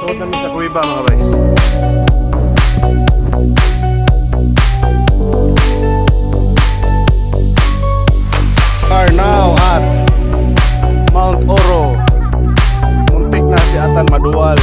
Suod namin sa kuweba, mga guys. Are now at Mount Oro. Muntik na si Atan maduwal.